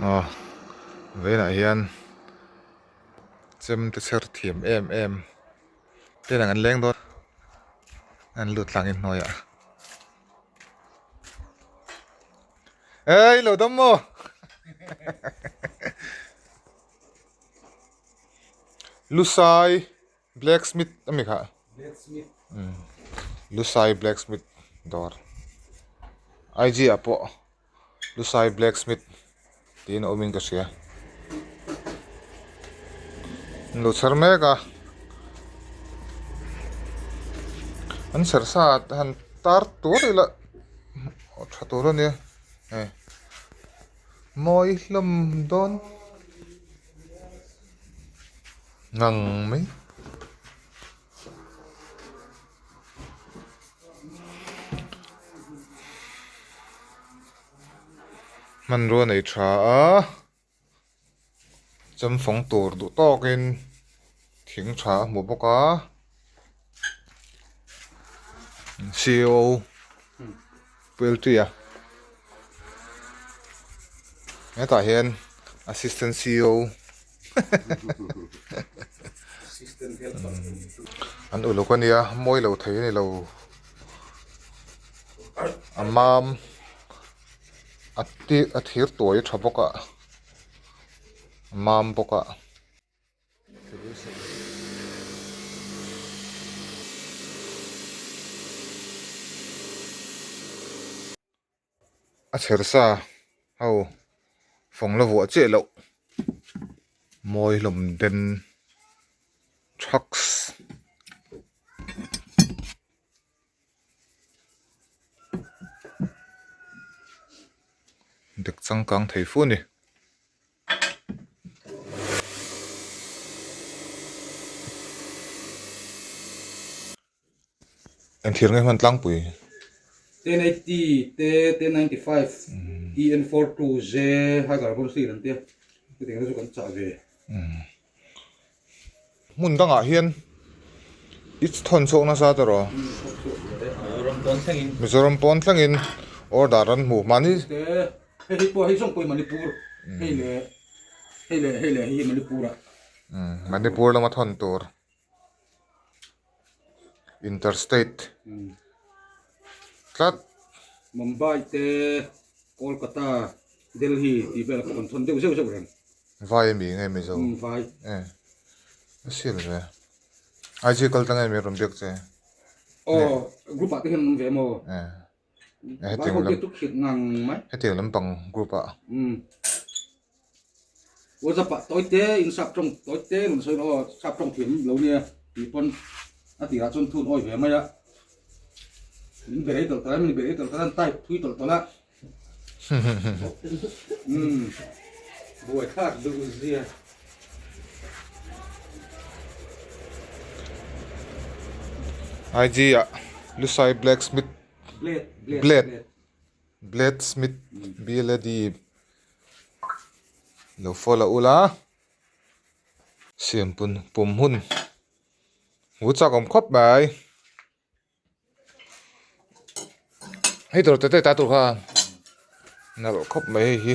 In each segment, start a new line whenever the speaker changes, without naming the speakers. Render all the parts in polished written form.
Aw vawiinah hian chem te chher thiam em em te nang an leng dawn an lut tlang in hnuaiah ei lo dam maw lusai blacksmith ami kha lusai blacksmith dawr IG ah pawh Lusai blacksmith tiin a awmin ka hria an lo chher mek a an chher sa han tar tur ila tha tur a nia hei mawi hlawm dawn ngang mai. Hmanrua nei tha a, chemfawng tur duh tawkin thing tha a hmu bawk a, C O P L T a hetah hian assistant C O. An uluk a nia mawi lo thei a ni lo a mam a ti a thir tuai tha bawk a a mam bawk a. A chher sa ho fawng la vuah chiah loh mawi hlawm den thaks dek changkang thei fu a ni. Engthir nge hman tlangpui?
1080 te 1095 EN42J high carbon steel an tia chutiang te chu kan chah ve.
Hmun dangah hian i thawn chhuak nasa ta rawh. Mizoram pawn thlengin order an hmu mahni.
Te hei hi pawh hei zawng pawh hi Manipur hei leh hei leh hei leh hei hi Manipur ah.
Manipur lama thawn tur. Interstate tlat.
Mumbai te, Kolkata, Delhi tih vel pawh kan thawn deuh zeuh zeuh reng.
Vai ami nge Mizo?
Vai.
E a sil ve. IG kal tlang em i rawn biak che?
Aw group ah te hian an awm ve maw?
E
Vai ho biak chu khirh ngang mai.
Hetiang lampang group ah.
WhatsApp ah tawi te in sap tawng tawi te rawn sawi rawh aw, sap tawng thiam lo nia tih pawn a tirah chuan thun awi ve mai a, min berei tawlh tawlh a, min berei tawlh tawlh a, an type thui tawlh tawlh a, umm buaithlak duh zia.
IG ah Lusai Blacksmith
Blade
Blade Blade Smith B L A D Lo follow ula siam pun pum hun hmu chak awm khawp mai hei tur tete ta tur kha nalh khawp mai hei hi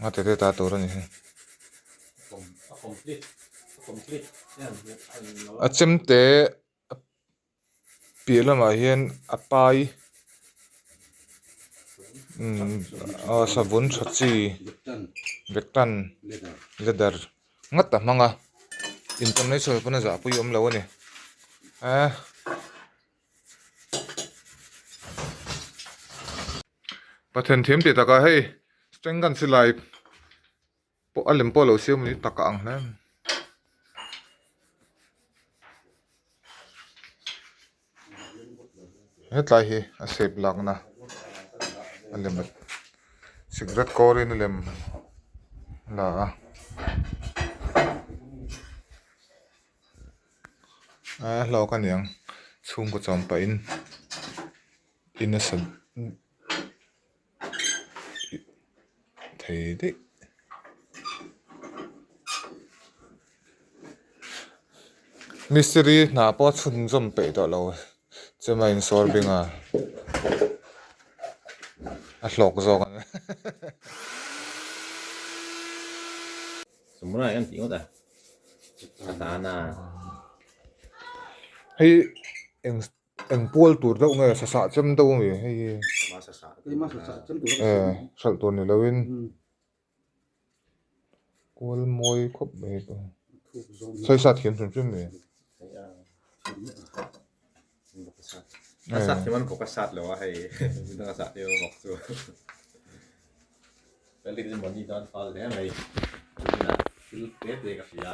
a tete ta tur a ni hi a chemte. Piah lamah hian a pai aw savun tha chi vektan leather ngawt a hmang a international pawn a zahpui awm lo a ni eh. Pathian thiam tih takah hei string gun silai pawh a lem pawh a lo siam a ni tak a ang hle a ni. Hetlai hi a shape lakna a lem cigarette kawrin a lem la a a hlawk a niang chhungkaw chawm pahin in a sa thei daih. Mistiri hna pawh a chhunzawm peih tawh lo chema in sawr bing a. A hlawk zawk ang.
Samurai an tih ngawt a, katana.
Hei eng eng pual tur deuh nge sasah chem deuh ami hei hi. Eh hralh tur ni loin kual mawi khawp mai hei pawh sawi sa thiam hrim hrim mai.
A sat thiam an bawk a sat lo a hei midang a sat tir bawk chu Felix chu mahni tan fal hle mai tunah thil te te ka hria.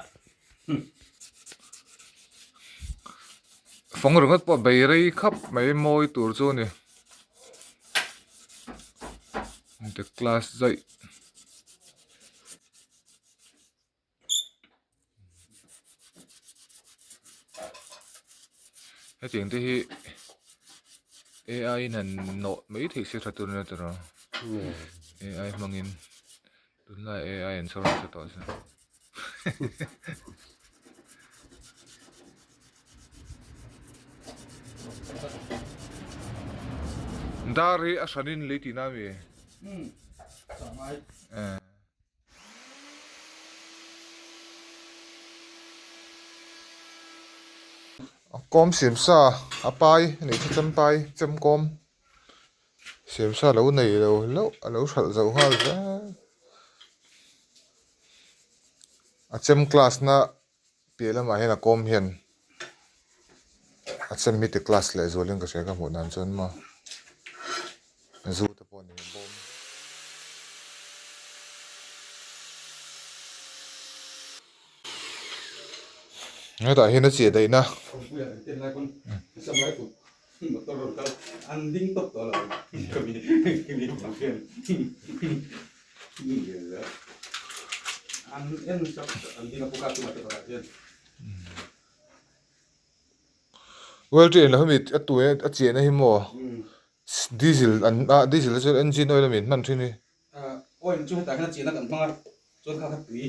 Fawng ringawt pawh bei rei khap mai mawi tur chu a ni. The class zaih. Hetiang te hi AI in han nawh mai theih se tha tur ania tiraw AI hmangin tunlai AI an chhawr nasa tawh se Dar hi a hranin lei tihna ami? Kawm siam sa a pai a nih chu chem pai chem kawm siam sa lo nei lo hlauh a lo hralh zo nghal zel a chem class na piah lamah hian a kawm hian a chem hi ti class leh zualin ka hria ka hmuh dan chuan maw zu te pawh a ni bawm. Hetah hian a chiah daih na. Well train lo hemi a tui a chiah na hi maw diesel an ah diesel chuan engine oil a min hman thin hi.
Oil chu hetah hian a chiahna kan hmang a chuan kha kha tui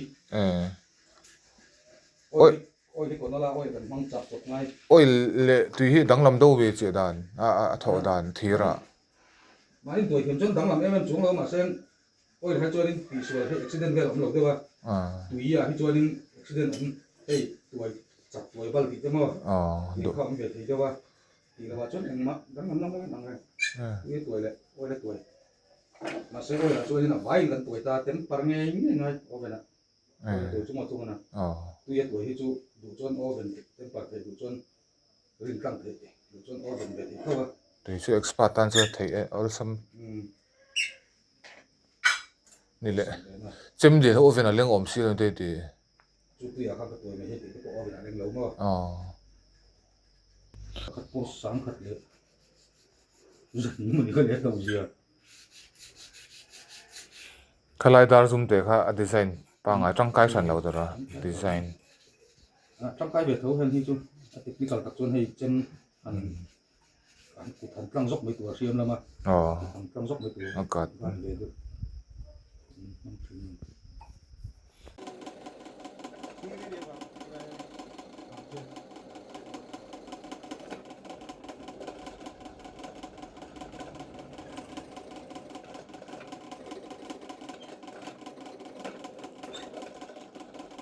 oil oil hi kawn ala oil kan hmang chak chawp ngai.
Oil leh tui hi danglam deuh ve chiah dan a a thawh dan thir ah.
Mahni tuai thiam chuan danglam em em chung lo mahse oil hi chuanin tihsual hi accident vel a awm lo deuh a tui ah hi chuanin accident awm hei tuai chak tuai bal tih te maw tih kha awm ve thei deuh a tih loh ah chuan engmah danglam lam em ang reng tui a tuai leh oil a tuai. Mahse oil ah chuanin a vaiin kan tuai ta temper ngei ngei ngai oven ah oil a tuai chu maw thung a tui a tuai hi chu duh chuan oven temper theih duh chuan rin tlang theih duh chuan oven ve theih tho a.
Tui chu expert tan chuan theih e awlsam ni leh chem lian ho oven a leng awm si lo te ti.
Chu tui ah khan ka tuai mai hei tih te pawh oven a leng lo maw. Pakhat pawh sang khat leh.
Khalai dar zum te kha a design pangngai tangkai hran lo tura design.
Tangkai ve tho hian hei chu a technical tak chuan hei chem han han kut han tlang zawk mai tur a hriam lama kut han tlang zawk mai tur a van ve deuh.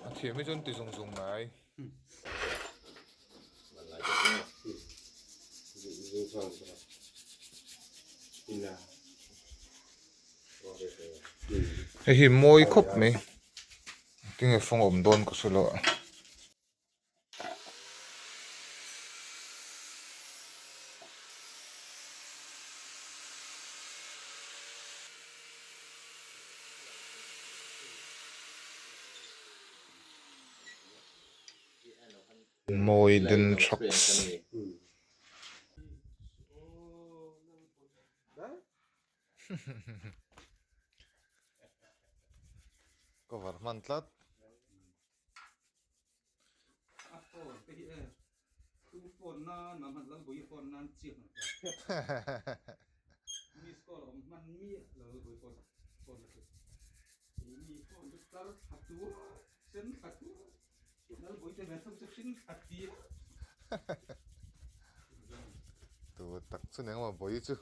A thiam hi chuan ti zung zung mai. Hei hi mawi khawp mai tinge fawng awm dawn ka hre lo a. Mawi den thaks. Cover hman tlat. Tu tak chu nengmah bawi chu.